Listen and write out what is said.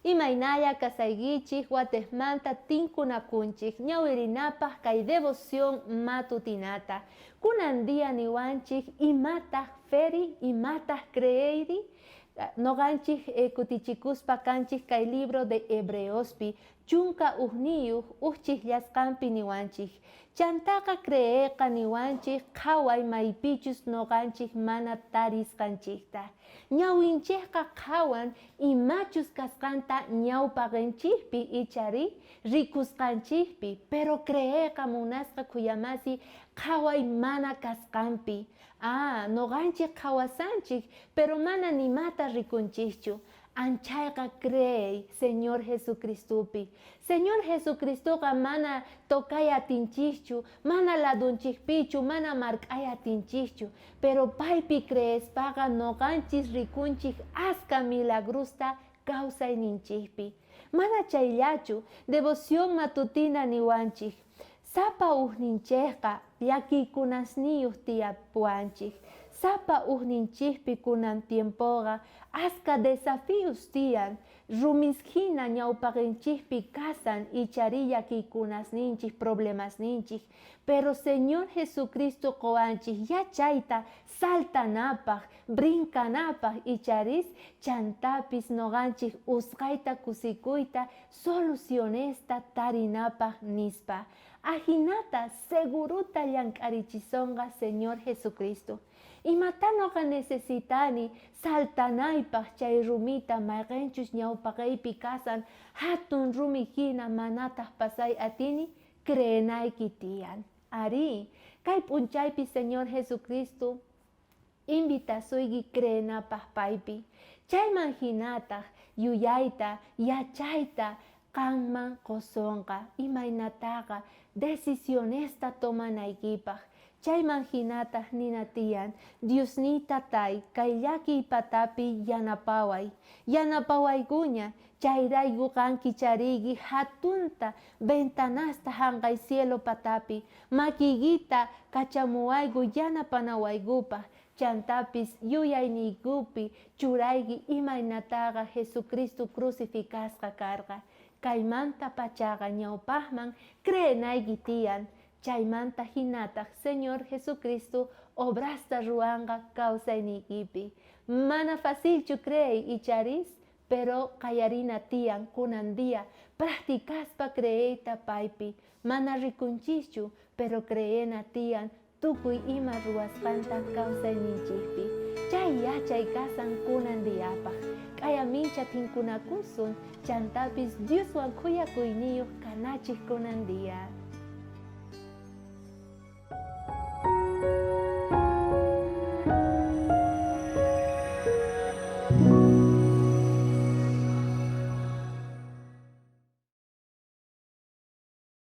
Imaynalla kasaykichej watejmanta tinkunakunchej ñawirinapaj kay devoción matutinata. Kunan día niwanchej imataj feri, imataj creeyri? Noqanchej kutichikuspa kanchej kay libro de Hebreospi 11 uj chijllasqanpi niwanchej. Chantaqa creeyqa niwanchej qhaway maypichus noqanchej mana tarisqanchejta. Ñawinchejqa qhawan imachus kasqanta ñawpaqenchejpi icharí rikusqanchejpi, pero creeyqa munasqa khuyamasi qhaway mana kasqanpi. Ah, noqanchej qhawasanchej, pero mana nimata rikunchejchu. Anchayqa creey Señor Jesucristopi. Señor Jesucristoqa mana tocay atinchejchu, mana ladonchejpichu, mana mark'ay atinchejchu, pero paypi creespaqa noqanchis rikunchej aska milagrosta kawsayninchejpi. Mana chayllachu, devoción matutina niwanchej. Sapa ujninchejqa llakiykunasniyoj tiyapuwanchej. Sapa ujninchejpi kunan tiempoqa aska desafíos tiyan, rumis jina ñawpaqenchejpi kasan icharí llakiykunasninchej, problemasninchej. Pero Señor Jesucristo qowanchej yachayta saltanapaj, brincanapaj icharis chantapis noqanchej usqhayta kusikuyta solucionesta tarinapaj nispa. Ajinata segurota llank'arichisonqa Señor Jesucristo. Imatá noqa necesitani saltanaypaj chay rumita mayqenchus ñawpaqeypi kasan jatun rumi jina manataj pasay atini? Creenayki tiyan. Arí, kay p'unchaypi Señor Jesucristo invitasuyki creenapaj paypi. Chayman jinataj yuyayta, yachayta qanman qosonqa imaynataqa decisionesta tomanaykipaj. Chayman jinataj nina tiyan, Diosniy Tatay, kay llakiy patapi yanapaway. Yanapawaykuña, chayrayku qan kichariyki jatunta ventanasta janqay cielo patapi, makiykita kachamuwayku yanapanawaykupaj, chantapis yuyayniykupi churayki imaynataqa Jesucristo crucificasqa karqa. Kaymanta pachaqa ñawpajman creenayki tiyan, chaymanta jinataj Señor Jesucristo obrasta ruwanqa kawsayniykipi. Mana facilchu creey icharis, pero qallarina tiyan kunan día practicaspa creeyta paypi. Mana rikunchischu, pero creena tiyan tukuy ima ruwasqanta kawsayninchejpi. Chay yachay kasan kunan diapaj. K'aya mincha tinkunakusun, chantapis Dioswan khuyakuyniyoj kanachej kunan día.